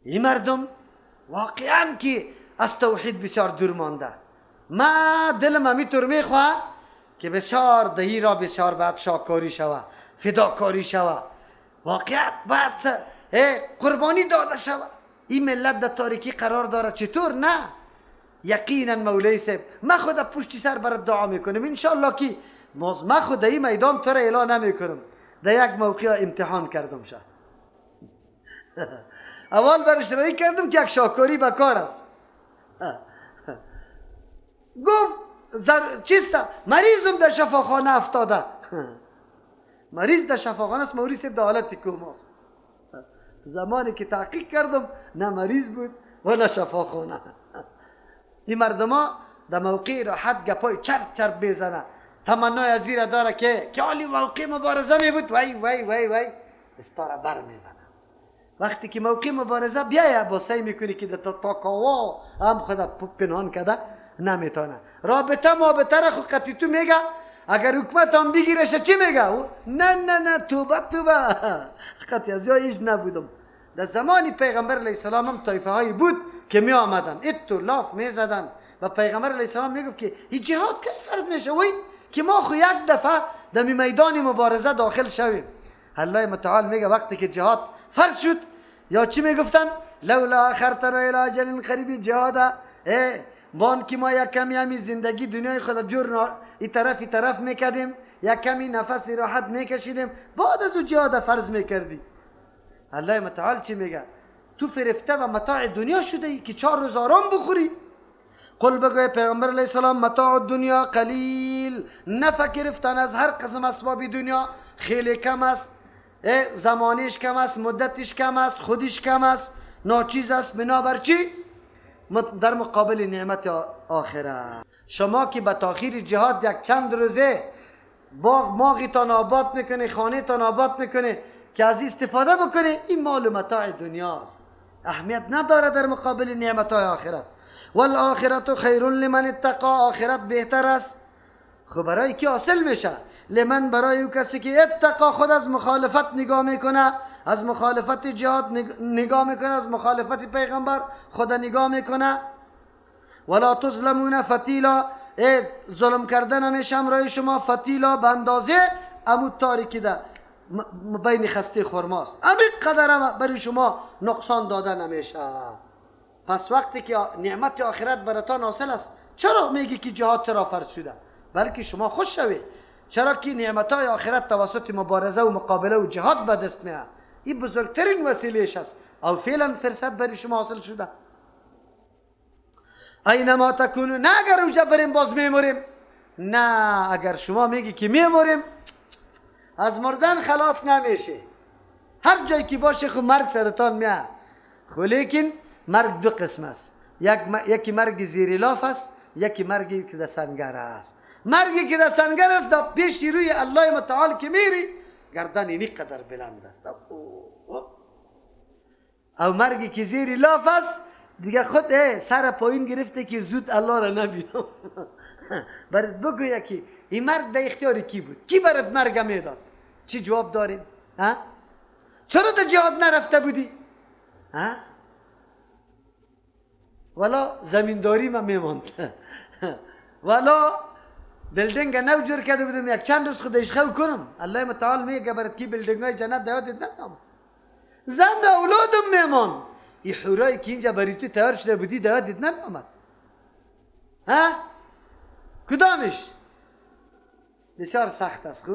این مردم واقعا که از توحید بسیار دور مانده. ما دلم همیطور میخواه که بسیار دهی را بسیار باید شاکاری شوه، فداکاری شوه، واقعا باید قربانی داده شوه. این ملت در تاریکی قرار داره، چطور؟ نه یقینا مولوی صاحب ما خود پشتی سر برات دعا میکنم انشالله که ما خود این میدان تو را اعلان نمیکنم. در یک موقع امتحان کردم شد. اول برش رایی کردم که یک شاکاری به کار است. گفت چیست؟ مریضم در شفاخانه افتاده. مریض در شفاخانه است، مریض در حالت کوماست. زمانی که تحقیق کردم نه مریض بود و نه شفاخانه. این مردم ها در موقع راحت گپای چرب چرب بزنه، تمنای از زیر داره که حالی موقع مبارزه می بود، وای وای وای وای استاره بر میزنه. وقتی که موقع مبارزه بیایه با سعی میکنی که تا تاکاوا هم خود پنهان کرده نمیتونه. رابطه مابطه را خود قطعی تو میگه، اگر حکومت هم بگیرش چی میگه؟ نه نه نه توبه توبه قطعی از هیچ نبودم. در زمان پیغمبر علیه السلام هم طایفه هایی بود که می آمدن اتو لاف می زدن و پیغمبر علیه السلام میگفت که این جهاد کی فرض میشه؟ وای که ما خو یک دفعه در میدان مبارزه داخل شویم. الله متعال میگه وقتی که جهاد فرض شد یا چی میگفتن؟ لولا اخرتنا الی اجل قریب جهاد، بان که ما یک کمی همی زندگی دنیای خود جور این طرف این طرف میکردیم، یک کمی نفس راحت میکشیدیم، بعد از او جهاد فرض میکردی. الله متعال چی میگه؟ تو فرفته و متاع دنیا شده ای که 4 روز آرام بخوری. قل بگوی پیغمبر علیه السلام متاع دنیا قلیل، نفع گرفتن از هر قسم اسباب دنیا خیلی کم است، زمانش کم است، مدتش کم است، خودش کم است، ناچیز است. بنابر چی؟ در مقابل نعمت آخرت. شما که به تاخیر جهاد یک چند روزه باغ ماغتان آباد میکنه، خانه تان آباد میکنه که از استفاده بکنه، این مال و متاع دنیاست، اهمیت نداره در مقابل نعمت های آخرت. والآخرت خیر لمن اتقا، آخرت بهتر است. خب برای کی حاصل میشه؟ لمن، برای او کسی که اتقا، خود از مخالفت نگاه میکنه، از مخالفت جهاد نگاه میکنه، از مخالفت پیغمبر خود نگاه میکنه. ولا تظلمون فتیلا، ظلم کردن همیشه همراه شما فتیلا به اندازه امو تاریکی ده بین خسته خرماست، همین قدر برای شما نقصان داده نمیشه. پس وقتی که نعمت آخرت براتان حاصل است، چرا میگی که جهاد چرا فرض شده؟ بلکه شما خوش شوید، چرا که نعمتهای آخرت توسط مبارزه و مقابله و جهاد به دست میاد. این بزرگترین وسیلهش است او فعلا فرصت برای شما حاصل شده. اینما تکونو، نه اگر اونجا بریم باز میموریم، نه اگر شما میگی که میموریم از مردن خلاص نمیشه، هر جایی که باشه خو مرگ سرتان میاد. خو لیکن مرگ دو قسم است، یکی مرگ زیر لاف است، یکی مرگی که در سنگر است. مرگی که در سنگر است در پیش روی الله متعال که میری گردن اینی قدر بلند است. او مرگی که زیر لاف است دیگه خود سر پایین گرفته که زود الله را نبینم. برات بگویا که این مرگ در اختیار کی بود؟ کی برات مرگ میداد؟ چی جواب داریم؟ ها؟ چرا در جهاد نرفته بودی؟ ها؟ والا زمینداری ما میماند، والا building نو جور کرده بودم یک چند روز خود خو کنم. الله متعال میگه برات کی building های جنت یادت نمیام، زن اولادم میمان، این حورایی که اینجا برای تو تیار شده بودی یادت نمیامد. ها؟ کدامش؟ بسیار سخت است، خو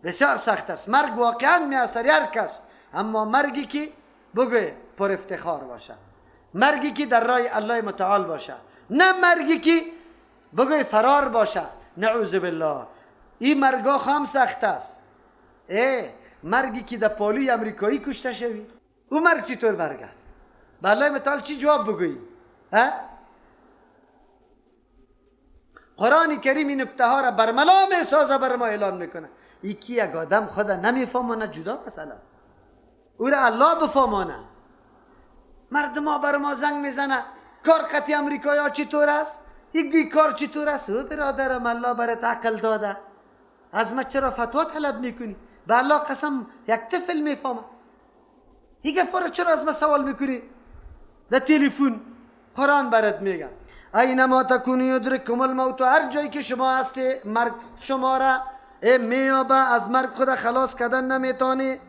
بسیار سخت است. مرگ واقعا میاثر هر کس، اما مرگی که بگوی پر افتخار باشه، مرگی که در راه الله متعال باشه، نه مرگی که بگوی فرار باشه، نعوذ بالله. این مرگا هم سخت است. مرگی که در پالوی امریکایی کشته شوی، او مرگ چطور مرگ است؟ به الله متعال چی جواب بگویی؟ ها؟ قرآن کریم این نکته ها را برملا می سازه، بر ما اعلان میکنه. یکی یک آدم خود نمیفهمانه جدا مسئله است، او را الله بفهمانه. مردم ها بر ما زنگ میزنه کار قطعی امریکایی ها چطور است، یک کار چطور است. او برادرم الله برات عقل داده، از ما چرا فتوا طلب میکنی؟ به الله قسم یک طفل میفهمه. این گپا را چرا از ما سوال میکنی؟ در تلفن قرآن برات میگه اینما تکونوا یدرککم الموت، هر جایی که شما هستی مرگ شما را میابه، از مرگ خود خلاص کردن نمیتونی.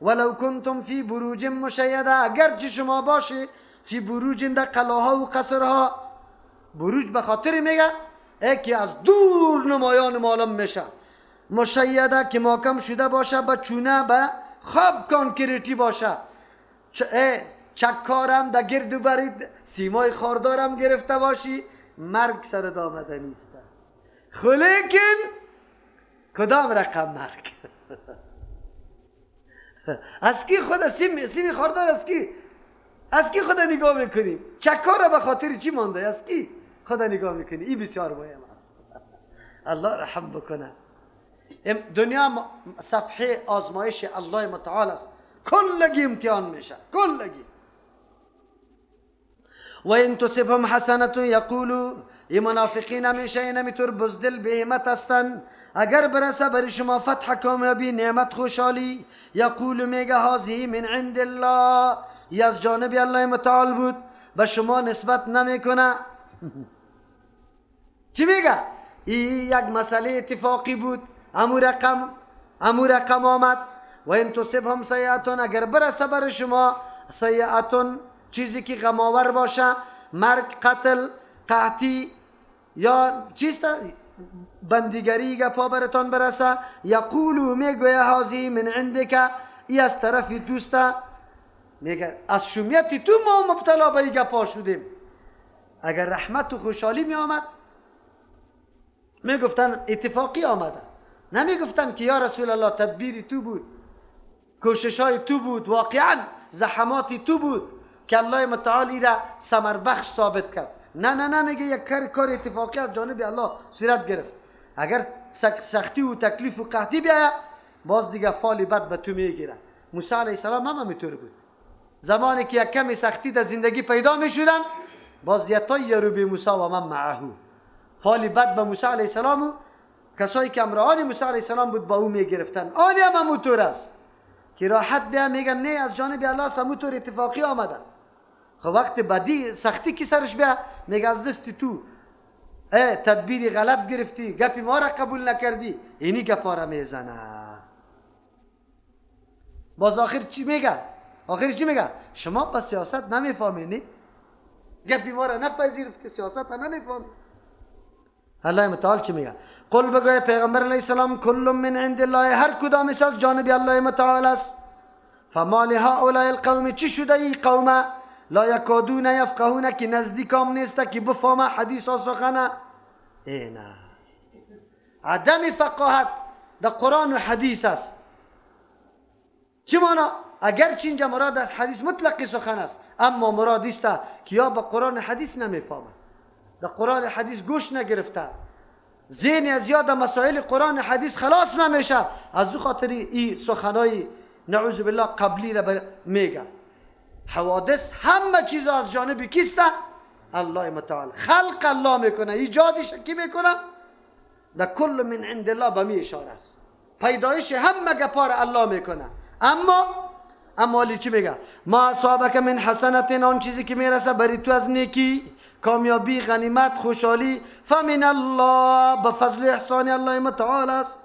ولو کنتم فی بروج مشیده، اگرچه شما باشی فی بروج در قلاها و قصرها. بروج به خاطر میگه که از دور نمایان معلوم میشه، مشیده که محکم شده باشه، به چونه به خواب کانکریتی باشه، چکارم در گرد و برید سیمای خاردارم گرفته باشی، مرگ سرت آمده نیست. خلیکن کدام رقم مرگ؟ از کی خود سیمی خاردار از کی؟ از کی خود نگاه میکنیم؟ چکار به خاطر چی مانده؟ از کی خود نگاه میکنی؟ این بسیار مهم است. الله رحم بکنه. دنیا صفحه آزمایش الله متعال است، کلگی امتحان میشه، کلگی. و این تصبهم حسنة یقولوا، این منافقین همیشه اینمیطور بزدل به همت هستند، اگر برسه برای شما فتح کامیابی نعمت خوشحالی، یقول میگه هذه من عند الله، ای از جانب الله متعال بود، به شما نسبت نمیکنه. چی میگه؟ این یک مسئله اتفاقی بود، امو رقم آمد. و این تصبهم سیئة، اگر برسه بر شما سیئة، چیزی که غماور باشه، مرگ، قتل، قحطی یا چیست بندیگری گپا برتان برسه، یقولو میگویه هذه من عندک، ای از طرف دوسته، میگه از شومیت تو ما مبتلا به این گپا شدیم. اگر رحمت و خوشحالی می آمد میگفتن اتفاقی آمده، نمیگفتن که یا رسول الله تدبیر تو بود، کوشش های تو بود، واقعا زحمات تو بود که الله متعالی را ثمر بخش ثابت کرد. نه نه نه، میگه یک کار اتفاقی از جانب الله صورت گرفت. اگر سختی و تکلیف و قحطی بیاید باز دیگه فال بد به تو میگیره. موسی علیه السلام هم همینطور بود، زمانی که یک کمی سختی در زندگی پیدا میشدن باز یطیروا بموسی و من معه، فال بد به موسی علیه السلام و کسایی که همراهان موسی علیه السلام بود با او میگرفتن. آنی هم همونطور است که راحت بیا میگن نه از جانب الله همونطور اتفاقی آمده. خب وقت بدی سختی که سرش بیا میگه از دست تو تدبیری غلط گرفتی، گپی ما را قبول نکردی، اینی گپا را میزنه. باز آخر چی میگه؟ آخر چی میگه؟ شما با سیاست نمیفهمی، گپی ما را نپذیرفت که سیاست را نمیفهمی. الله متعال چی میگه؟ قل بگوی پیغمبر علیه السلام کل من عند الله، هر کدام از جانب الله متعال است. فما لهؤلاء القوم، چی شده ای قومه؟ لا یکادون یفقهون، که نزدیکام نیست که بفهمه حدیث و سخنه. ای نه، عدم فقاهت در قرآن و حدیث است. چی معنا؟ اگرچه اینجا مراد از حدیث مطلق سخن است، اما مراد است که یا به قرآن و حدیث نمیفهمه، در قرآن و حدیث گوش نگرفته، ذهن از یاد مسائل قرآن و حدیث خلاص نمیشه، از او خاطر ای سخنای نعوذ بالله قبلی را میگه. حوادث همه چیز از جانب کیست؟ الله متعال. خلق الله میکنه، ایجادش کی میکنه؟ در کل من عند الله به می اشاره است. پیدایش همه گپار الله میکنه. اما علی چی میگه؟ ما اصابک من حسنت، آن چیزی که میرسه بری تو از نیکی، کامیابی، غنیمت، خوشحالی، فمن الله، به فضل احسان الله متعال است.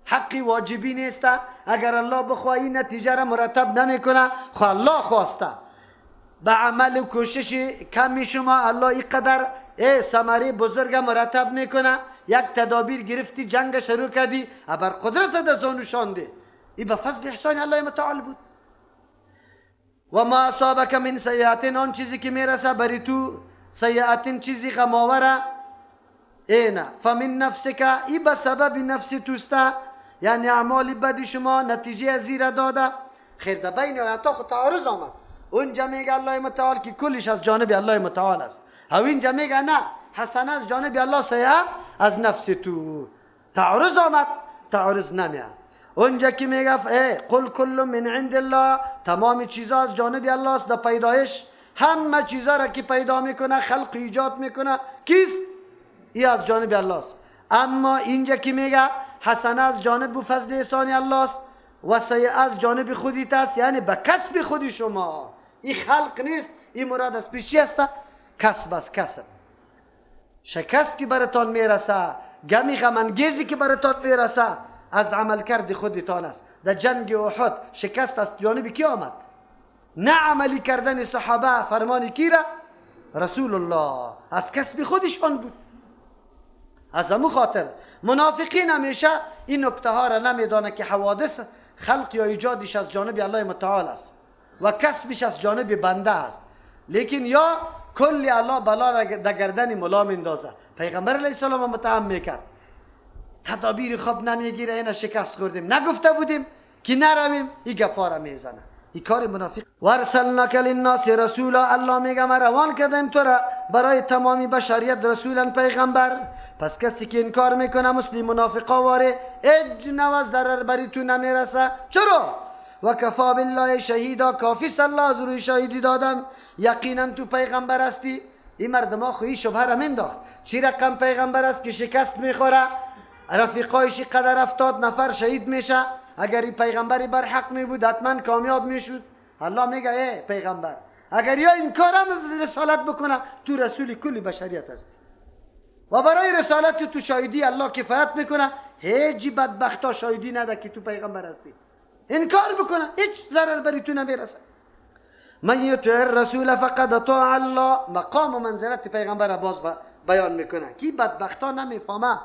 حقی واجبی نیست. اگر الله بخواهی نتیجه را مرتب نمیکنه، خو الله خواسته. به عمل و کوشش کمی شما الله اینقدر ثمره بزرگ مرتب میکنه. یک تدابیر گرفتی، جنگ شروع کردی، ابر قدرت در زانو شانده. این به فضل احسان الله متعال بود. و ما اصابک من سیئت، آن چیزی که میرسه بری تو، سیئت چیزی غماوره، اینا فمن نفسک، ای به سبب نفس توسته، یعنی اعمال بدی شما نتیجه از زیر داده. خیر در بین آیات خود تعارض آمد. اونجا میگه الله متعال که کلش از جانب الله متعال است، او اینجا میگه نه، حسنه از جانب الله، سیئه از نفس تو. تعارض آمد، تعارض نمیاد. اونجا که میگه قل کل من عند الله، تمام چیزا از جانب الله است. در پیدایش همه چیزا را که پیدا میکنه، خلق ایجاد میکنه، کیست؟ ای از جانب الله است. اما اینجا که میگه حسنه از جانب و فضل احسان الله است، و از جانب خودیت است، یعنی به کسب خودی شما. این خلق نیست، این مراد از پیش چی است؟ کسب است، کسب. شکست که براتان میرسه، گمی غم انگیزی که براتان میرسه از عمل کرد خودتان است. در جنگ احد شکست از جانب کی آمد؟ نه عملی کردن صحابه فرمان کی را؟ رسول الله، از کسب خودشان بود. از همو خاطر منافقین همیشه این نکته ها را نمیدانه که حوادث خلق یا ایجادش از جانب الله متعال است و کسبش از جانب بنده است. لیکن یا کل الله بلا را در گردن ملا میندازه. پیغمبر علیه السلام متهم میکرد، تدابیر خوب نمیگیره، اینا شکست خوردیم، نگفته بودیم که نرویم، این گپا را میزنه. این کار منافق. وارسلناک للناس رسولا، الله میگه ما روان کردیم تو را برای تمامی بشریت رسولا پیغمبر. پس کسی که انکار میکنه مثل منافقا واره اج نوع ضرر بری تو نمیرسه. چرا؟ و کفا بالله شهیدا، کافی الله از روی شهیدی دادن، یقینا تو پیغمبر هستی. این مردم ها خویی شبهه را مینداخت، چی رقم پیغمبر است که شکست میخوره، رفیقایش قدر 70 نفر شهید میشه، اگر این پیغمبری بر حق می بود حتما کامیاب میشد. الله میگه ای پیغمبر اگر یا انکارم رسالت بکنه تو رسول کل بشریت هستی و برای رسالت تو شاهدی الله کفایت میکنه، هیچ بدبختا شاهدی نده که تو پیغمبر هستی، انکار بکنه هیچ ضرر بری تو نمیرسه. من یطع الرسول فقد اطاع الله، مقام و منزلت پیغمبر باز بیان میکنه که بدبختا نمیفهمه،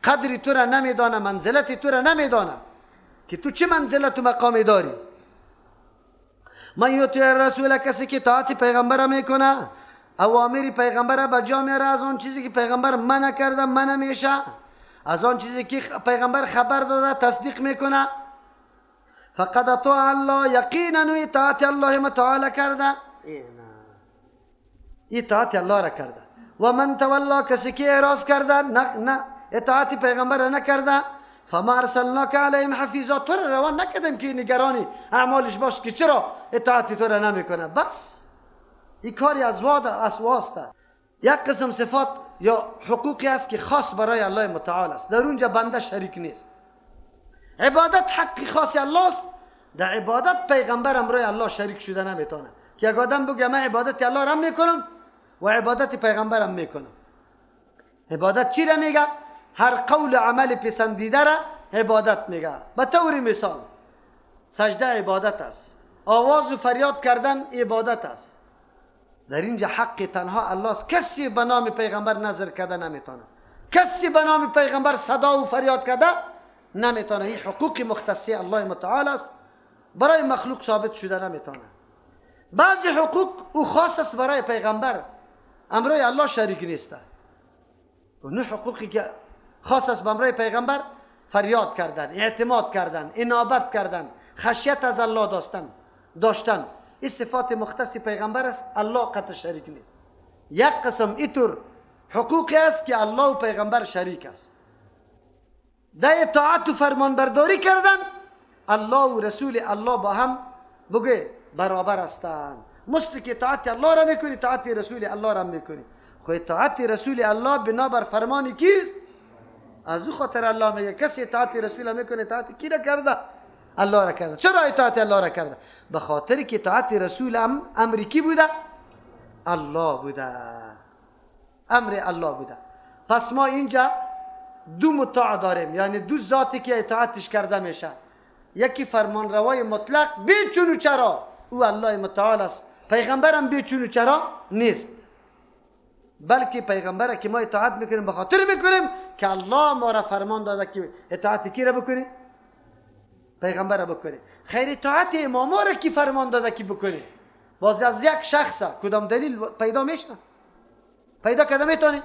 قدر تو را نمیدانه، منزلت تو را نمیدانه که تو چه منزلت و مقامی داری. من یطع الرسول، کسی که اطاعت پیغمبر میکنه، اوامر پیغمبر به جا میاره، از آن چیزی که پیغمبر منع کرده منع میشه، از آن چیزی که پیغمبر خبر داده تصدیق میکنه. فقد اطاع الله، یقینا اطاعت الله متعال کرده، اطاعت الله را کرده. و من تولا، کسی که اعراض کرده، نه اطاعت پیغمبر نکرده، فما ارسلناک علیهم حفیظا، تو را روان نکردیم که نگرانی اعمالش باش که چرا اطاعت تو را نمیکنه. بس این کاری از واسطه. یک قسم صفات یا حقوقی است که خاص برای الله متعال است، در اونجا بنده شریک نیست. عبادت حق خاص الله است، در عبادت پیغمبر امرای الله شریک شده نمیتونه که یک آدم بگه من عبادت الله را میکنم و عبادت پیغمبرم میکنم. عبادت چی را میگه؟ هر قول و عمل پسندیده را عبادت میگه. به طور مثال سجده عبادت است، آواز و فریاد کردن عبادت است. در اینجا حق تنها الله است، کسی به نام پیغمبر نظر کرده نمیتونه، کسی به نام پیغمبر صدا و فریاد کرده نمیتونه. این حقوق مختصی الله متعال است، برای مخلوق ثابت شده نمیتونه. بعضی حقوق او خاص است برای پیغمبر، امرای الله شریک نیست. اون حقوقی که خاص است به امرای پیغمبر، فریاد کردن، اعتماد کردن، انابت کردن، خشیت از الله داشتن، این صفات مختص پیغمبر است، الله قطع شریک نیست. یک قسم اینطور حقوقی است که الله و پیغمبر شریک است. در اطاعت و فرمانبرداری کردن الله و رسول الله با هم بگه برابر هستند. مثل که اطاعت الله را میکنی، اطاعت رسول الله را میکنی. خو اطاعت رسول الله بنابر فرمان کیست؟ از او خاطر الله میگه کسی اطاعت رسول میکنه اطاعت کی را کرده؟ الله را کرده. چرا اطاعت الله را کرده؟ به خاطر که اطاعت رسول هم امر کی بوده؟ الله بوده، امر الله بوده. پس ما اینجا دو مطاع داریم، یعنی دو ذاتی که اطاعتش کرده میشه. یکی فرمانروای مطلق بیچون و چرا، او الله متعال است. پیغمبرم بیچون و چرا نیست، بلکه پیغمبر که ما اطاعت میکنیم به خاطر میکنیم که الله ما را فرمان داده که اطاعت کی را بکنیم؟ پیغمبر را بکنیم. خیر اطاعت امام را کی فرمان داده که بکنیم؟ باز از یک شخص کدام دلیل پیدا میشه؟ پیدا کرده میتونه؟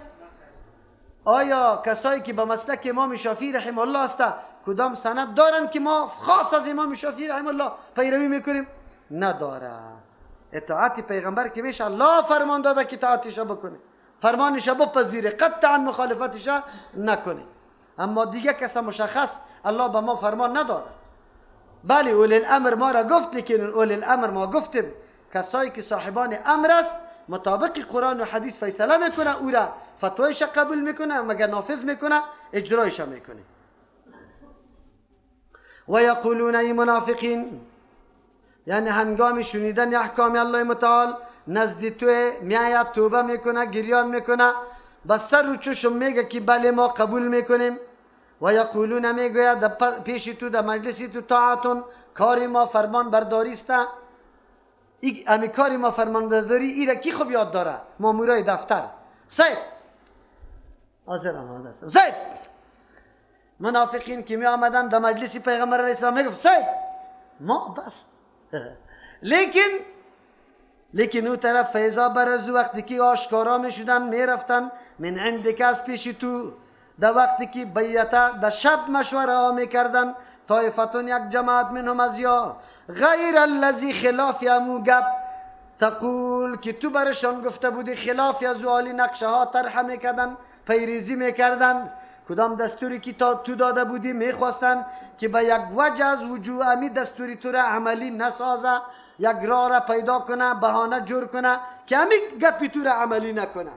آیا کسایی که به مسلک امام شافعی رحمه الله است کدام سند دارن که ما خاص از امام شافعی رحمه الله پیروی میکنیم؟ نداره. اطاعت پیغمبر که میشه الله فرمان داده که اطاعتش بکنه، فرمانش بپذیره، قطعا مخالفتش نکنه. اما دیگه کس مشخص الله به ما فرمان نداره. بله اولی الامر ما را گفت، لیکن اولی الامر ما گفتیم کسایی که صاحبان امر است مطابق قرآن و حدیث فیصله میکنه، او را فتوایش قبول میکنه، مگر نافذ میکنه، اجرایش میکنه. و یقولون ای منافقین، یعنی هنگام شنیدن احکام الله متعال نزد تو میآید، توبه میکنه، گریان میکنه، با سر و چشم میگه که بله ما قبول میکنیم. و یقولون میگوید در پیش تو در مجلس تو طاعتون، کاری ما فرمان برداری است. امی کاری ما فرمان برداری ای را کی خوب یاد داره؟ مامورای دفتر. صاحب حاضر آماده است. صاحب منافقین که می آمدن در مجلس پیغمبر علیه السلام میگفت صاحب ما بس. لیکن او طرف فیضا برزو وقتی که آشکارا می شدن می رفتن من عندک از پیش تو، در وقتی که بیته در شب مشوره ها می کردن، طایفتون یک جماعت منهم از یا غیر الذی خلاف امو گپ تقول که تو برشان گفته بودی، خلاف از عالی نقشه ها طرح میکردن، پیریزی میکردن، کدام دستوری که تو داده بودی میخواستن که به یک وجه از وجوه امی دستوری تو را عملی نسازه، یک راه را پیدا کنه، بهانه جور کنه که امی گپی تو را عملی نکنه.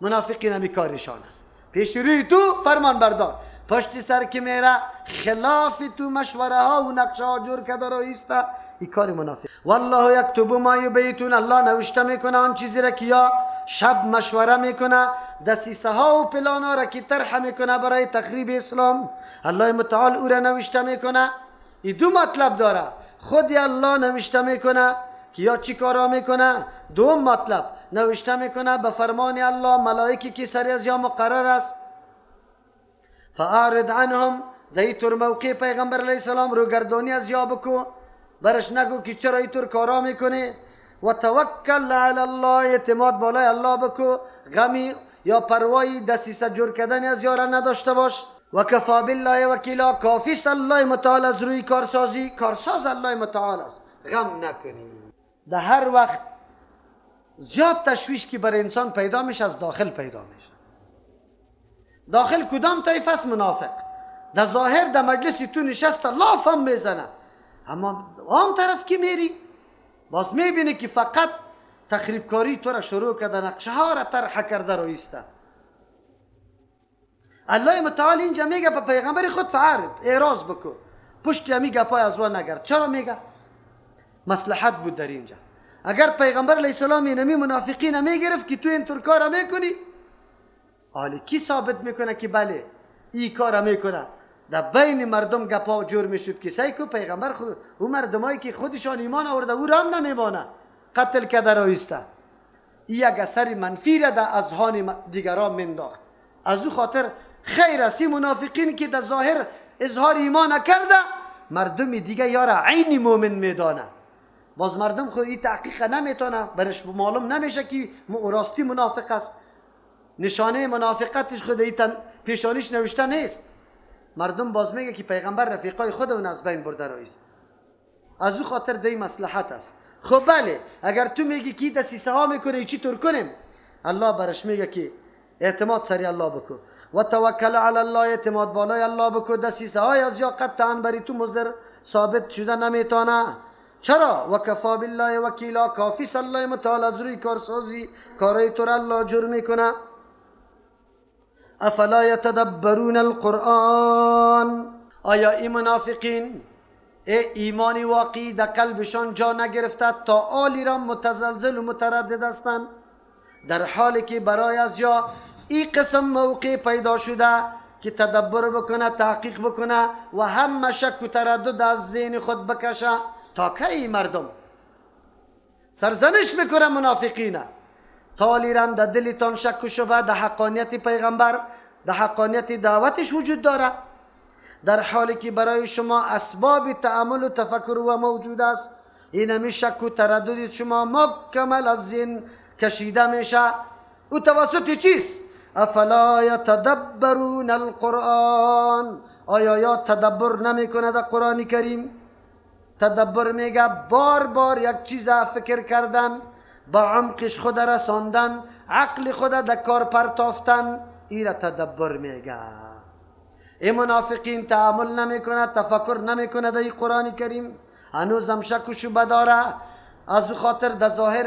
منافقین امی کارشان است. پیش روی تو فرمان بردار، پشت سر که میره خلاف تو مشوره ها و نقشه ها جور کرده را ایسته. این کار منافق. والله یکتب ما یبیتون، الله نوشته میکنه آن چیزی را که یا شب مشوره میکنه، دسیسه ها و پلان ها را که طرح میکنه برای تخریب اسلام، الله متعال او را نوشته میکنه. این دو مطلب داره، خود الله نوشته میکنه که یا چی کارا میکنه، دوم مطلب نوشته میکنه به فرمان الله ملائکی که سر از یا مقرر است. فاعرض عنهم، در اینطور موقع پیغمبر علیه السلام رو گردانی از یا بکو، برش نگو که چرا اینطور کارا میکنی. و توکل علی الله، اعتماد بالای الله بکو، غمی یا پروایی دسیسه جور کردن از یارا نداشته باش. و کفا بالله وکیلا، کافی است الله متعال از روی کارسازی، کارساز الله متعال است، غم نکنی. در هر وقت زیاد تشویش که بر انسان پیدا میشه از داخل پیدا میشه. داخل کدام طایف است؟ منافق. در ظاهر در مجلس تو نشسته لاف هم میزنه، اما آن طرف که میری باز میبینی که فقط تخریبکاری تو را شروع کرده، نقشه ها را طرح کرده رو ایسته. الله متعال اینجا میگه به پیغمبر خود فعرض، اعراض بکو، پشت همی گپای از وان نگرد. چرا میگه؟ مصلحت بود در اینجا. اگر پیغمبر علیه السلام اینمی منافقین میگرفت که تو اینطور کار میکنی، حالی کی ثابت میکنه که بله این کار میکنه؟ در بین مردم گپا جور میشد که سعی کو پیغمبر خود او مردمایی که خودشان ایمان آورده او را هم نمیمانه، قتل کرده را ایسته. این یک اثر منفی را در اذهان دیگران منداخت. از او خاطر خیر است منافقین که در ظاهر اظهار ایمان نکرده، مردم دیگه یارا عین مؤمن میدانه. باز مردم خود این تحقیق نمیتونه، برش معلوم نمیشه که راستی منافق است. نشانه منافقتش خود این پیشانیش نوشته نیست. مردم باز میگه که پیغمبر رفیقای خود از بین برده رایست. از او خاطر دی مصلحت است. خب بله، اگر تو میگی که دسیسه ها میکنه چی طور کنیم، الله برش میگه که اعتماد سری الله بکن و توکل علی الله، اعتماد بالای الله بکن. دسیسه های از یا قطعا بری تو مضر ثابت شده نمیتونه. چرا؟ و کفا بالله وکیلا، کافی است الله متعال از روی کارسازی کارای تو را الله جور میکنه. افلا یتدبرون القرآن، آیا این منافقین ای ایمان واقعی در قلبشان جا نگرفته تا آلی را متزلزل و متردد هستند، در حالی که برای از یا این قسم موقع پیدا شده که تدبر بکنه، تحقیق بکنه و هم شک و تردد از ذهن خود بکشه. تا کی مردم سرزنش میکنه منافقینه؟ تا لیرم در دلتان شک و شبه در حقانیت پیغمبر، در حقانیت دعوتش وجود داره، در حالی که برای شما اسباب تأمل و تفکر و موجود است. این همی شک و تردد شما مکمل از ذهن کشیده میشه. او توسط چیست؟ افلا یتدبرون القرآن، آیا یا تدبر نمیکنه در قرآن کریم؟ تدبر میگه بار بار یک چیز فکر کردن، با عمقش خود رساندن، عقل خود در کار پرتافتن، این را تدبر میگه. ای منافقین تأمل نمیکنه، تفکر نمیکنه در این قرآن کریم، هنوز هم شک و شبه داره. از او خاطر در ظاهر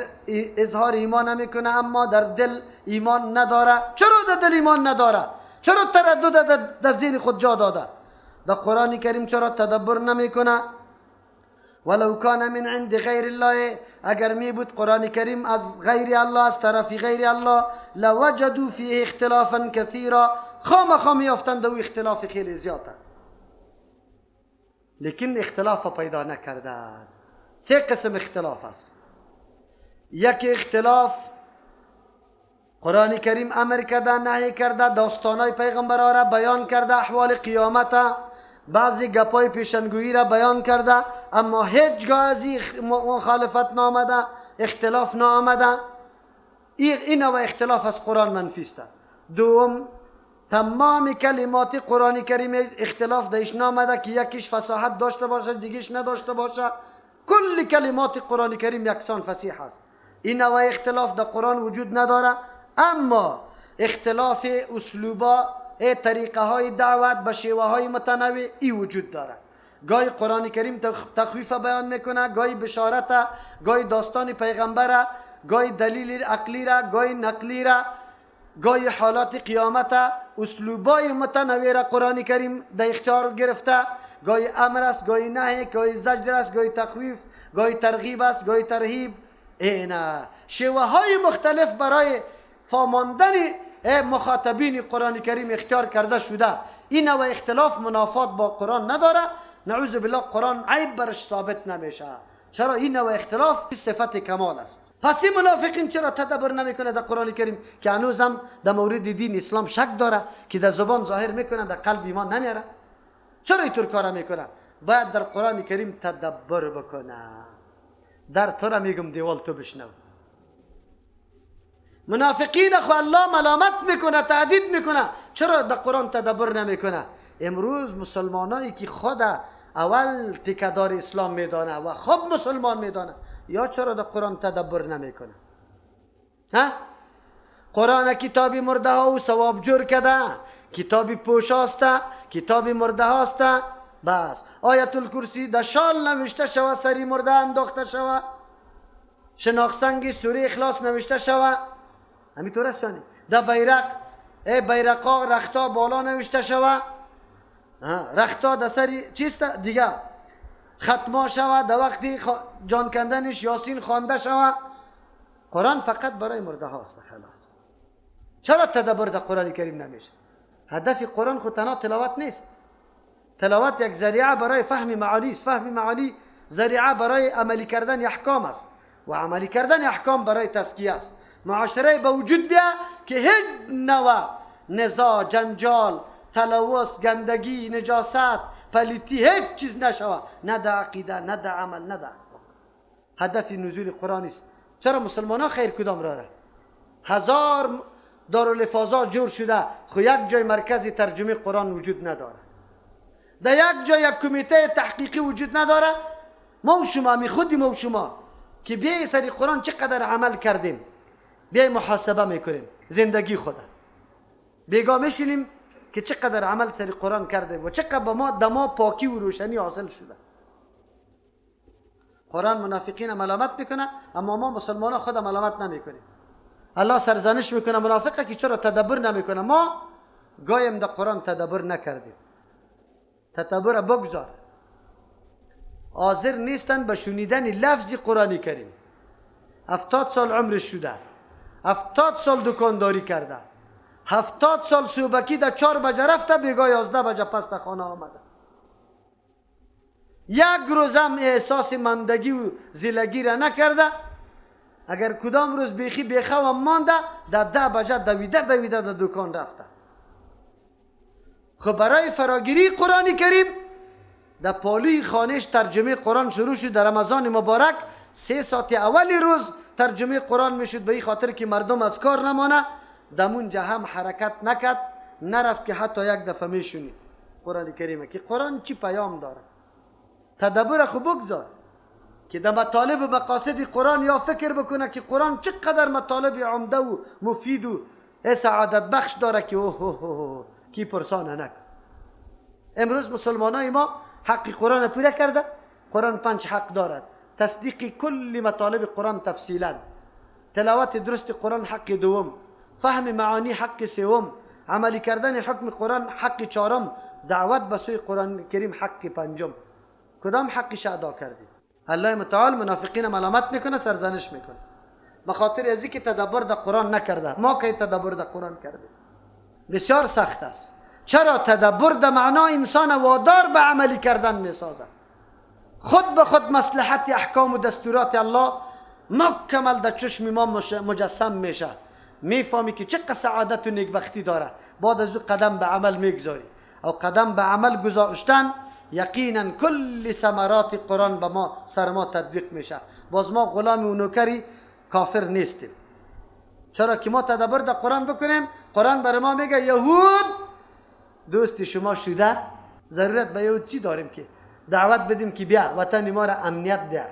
اظهار ایمان نمیکنه، اما در دل ایمان نداره. چرا در دل ایمان نداره؟ چرا تردد در ذهن خود جا داده؟ در قرآن کریم چرا تدبر نمیکنه؟ ولو کان من عند غیر الله، اگر می بود قرآن کریم از غیر الله، از طرف غیر الله، لوجدوا فیه اختلافا کثیرا، خامخا میافتند و اختلاف خیلی زیاده. لیکن اختلاف پیدا نکردند. سه قسم اختلاف است. یک اختلاف قرآن کریم امر کرده، نهی کرده، داستانای پیغمبرها را بیان کرده، احوال قیامت، بعضی گپای پیشنگویی را بیان کرده، اما هیچگاه از مخالفت نامده، اختلاف نامده. این نوع اختلاف از قرآن منفی است. دوم، تمام کلمات قرآن کریم اختلاف درش نامده که یکیش فصاحت داشته باشه دیگیش نداشته باشه. کل کلمات قرآن کریم یکسان فصیح است. این نوع اختلاف در قرآن وجود نداره. اما اختلاف اسلوبا، طریقه های دعوت به شیوه های متنوع ای وجود داره. گاهی قرآن کریم تخویف بیان میکنه، گاهی بشارت، گاهی داستان پیغمبر، گاهی دلیل عقلی را، گاهی نقلی را، گاهی حالات قیامت، اسلوبای متنوع را قرآن کریم در اختیار گرفته. گاهی امر است، گاهی نهی، گاهی زجر است، گاهی تخویف، گاهی ترغیب است، گاهی ترهیب. اینا شیوه های مختلف برای فاماندن مخاطبین قرآن کریم اختیار کرده شده. این نوع اختلاف منافات با قرآن نداره. نعوذ بالله قرآن عیب برش ثابت نمیشه. چرا؟ این نوع اختلاف صفت کمال است. پس این منافقین چرا تدبر نمیکنه در قرآن کریم که هنوزم در مورد دین اسلام شک داره که در زبان ظاهر میکنه در قلب ایمان نمیاره؟ چرا اینطور کار میکنه؟ باید در قرآن کریم تدبر بکنه. در تو را میگم دیوال تو بشنو. منافقین خو الله ملامت میکنه، تهدید میکنه، چرا در قرآن تدبر نمیکنه؟ امروز مسلمانایی که خود اول تکدار اسلام میدانه و خوب مسلمان میدانه، یا چرا در قرآن تدبر نمیکنه؟ ها؟ قرآن کتاب مرده ها و ثواب جور کده، کتاب پوشاسته، کتاب مرده هاسته. بس آیت الکرسی در شال نوشته شوه، سری مرده انداخته شوه، شناخت سوره اخلاص نوشته شوه، همینطور است. یعنی در بیرق، ای بیرقا رختا بالا نوشته شوه، رختا در سری چیست دیگه ختما شوه، در وقتی جان کندنش یاسین خوانده شوه. قرآن فقط برای مرده هاست، خلاص. چرا تدبر در قرآن کریم نمیشه؟ هدف قرآن خود تنها تلاوت نیست. تلاوت یک ذریعه برای فهم معانی است. فهم معانی ذریعه برای عملی کردن احکام است و عملی کردن احکام برای تزکیه است. معاشره به وجود بیا که هیچ نوع نزاع، جنجال، تلوث، گندگی، نجاست، پلیتی، هیچ چیز نشوه، نه در عقیده، نه در عمل، نه در اخلاق. هدف نزول قرآن است. چرا مسلمان ها خیر کدام راره؟ هزار دارالحفاظ جور شده، خو یک جای مرکز ترجمه قرآن وجود نداره، در یک جای یک کمیته تحقیقی وجود نداره. ما و شما می خودی ما و شما که بیای سری قرآن چقدر عمل کردیم، بیای محاسبه میکنیم زندگی خود، بیگاه میشینیم که چقدر عمل سری قرآن کردیم و چقدر با ما دما پاکی و روشنی حاصل شده. قرآن منافقین ملامت میکنه، اما ما مسلمان ها خود ملامت نمیکنیم. الله سرزنش میکنه منافقه که چرا تدبر نمیکنه. ما گایم در قرآن تدبر نکردیم. تدبر بگذار. حاضر نیستن به شنیدن لفظ قرآن کریم. 70 سال عمرش شده، 70 سال دکانداری کرده، 70 سال صوبکی در 4 بجه رفته، بیگاه 11 بجه پس در خانه آمده. یک روزم احساس ماندگی و زلگی را نکرده. اگر کدام روز بیخی بیخوام مانده، در 10 بجه دویده دویده در دکان رفته. خب برای فراگیری قرآن کریم در پالوی خانهش ترجمه قرآن شروع شد. در رمضان مبارک 3 ساعت اول روز ترجمه قرآن میشد، به این خاطر که مردم از کار نمانه. دمونجا هم حرکت نکرد، نرفت که حتی یک دفعه میشونید قرآن کریم که قرآن چی پیام داره. تدبر خو بگذار که در مطالب و مقاصد قرآن یا فکر بکنه که قرآن چقدر مطالب عمده و مفید و سعادت بخش داره که اوه اوه اوه کی پرسانه نکن. امروز مسلمانای ما حق قرآن پوره کرده. قرآن 5 حق دارد: تصدیق کل مطالب قرآن تفصیلا، تلاوت درست قرآن حق دوم، فهم معانی حق سوم، عملی کردن حکم قرآن حق چهارم، دعوت به سوی قرآن کریم حق پنجم، کدام حقش ادا کردیم؟ الله متعال منافقین ملامت میکنه، سرزنش میکنه به خاطر از که تدبر در قرآن نکرده. ما که تدبر در قرآن کردیم؟ بسیار سخت است. چرا تدبر در معنا انسان وادار به عملی کردن میسازد؟ خود به خود مصلحت احکام و دستورات الله مکمل در چشم ما مجسم میشه. میفهمی که چه سعادت و نیکبختی داره. بعد از او قدم به عمل میگذاری او قدم به عمل گذاشتن یقینا کل ثمرات قرآن به ما سر ما تطبیق میشه. باز ما غلام و نوکری کافر نیستیم. چرا که ما تدبر در قرآن بکنیم، قرآن برای ما میگه یهود دوست شما شده، ضرورت به یهود چی داریم که دعوت بدیم که بیا وطن ما را امنیت بیار.